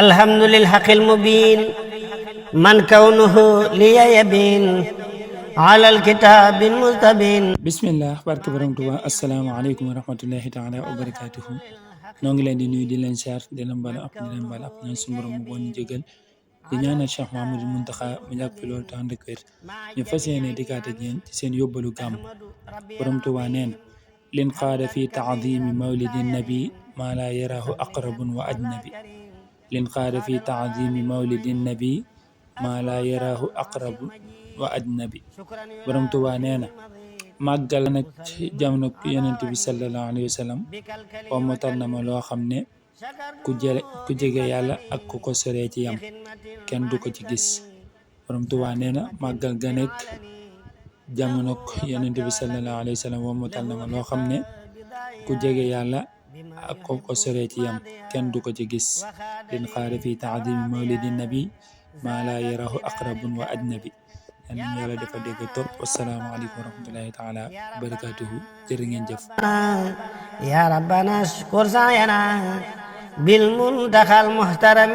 الحمد للحق المبين من كونه لي يبين على الكتاب المستبين. bismillah barke borom Tuuba asalaamaaleykum wa rahmatullahi taala wa barakatuhu noo ngi leen di nuyu di leen siyaar di leen bala ab di leen bala ab ñaan suñu borom mu boon ñu jégal di ñaanal Cheikh Mahamadou Muntaxa mu yàgg fi loolu te ànd ak wér ñu fas yéene dikkaat ak yéen ci seen yóbbalu gàmm. borom Tuuba nee na lin qaada fi taadimi mawlidi nabi maa laa yaraahu aqrabun wa ajnabi lin qaada fi taadimi mawlidi nabi maa laa yaraahu aqrabun wa ajnabi. borom Tuuba nee na màggal nag ci jamono yonent bi sallallahu alayhi wa sallam wammatal na ma loo xam ne ku jege yàlla ak ku ko soree ci yam kenn du ko ci gis. borom Tuuba nee na màggal ga nekk jamono yonent bi sallallahu alayhi wa sallam wammatal na ma loo xam ne ku jege yàlla ak ku ko soree ci yam kenn du ko ci gis. lin xaare fi taadimi mawlidi nabi maa laa yarahu aqrabun wa ajnabi. yal nañu yàlla dafa dégg topp. wasalaamaaleykum wa rahmatullahi taala wa barakatuhu. jërë ngeen jëf. يا ربنا اشكر سعينا بالمنتخى المحترم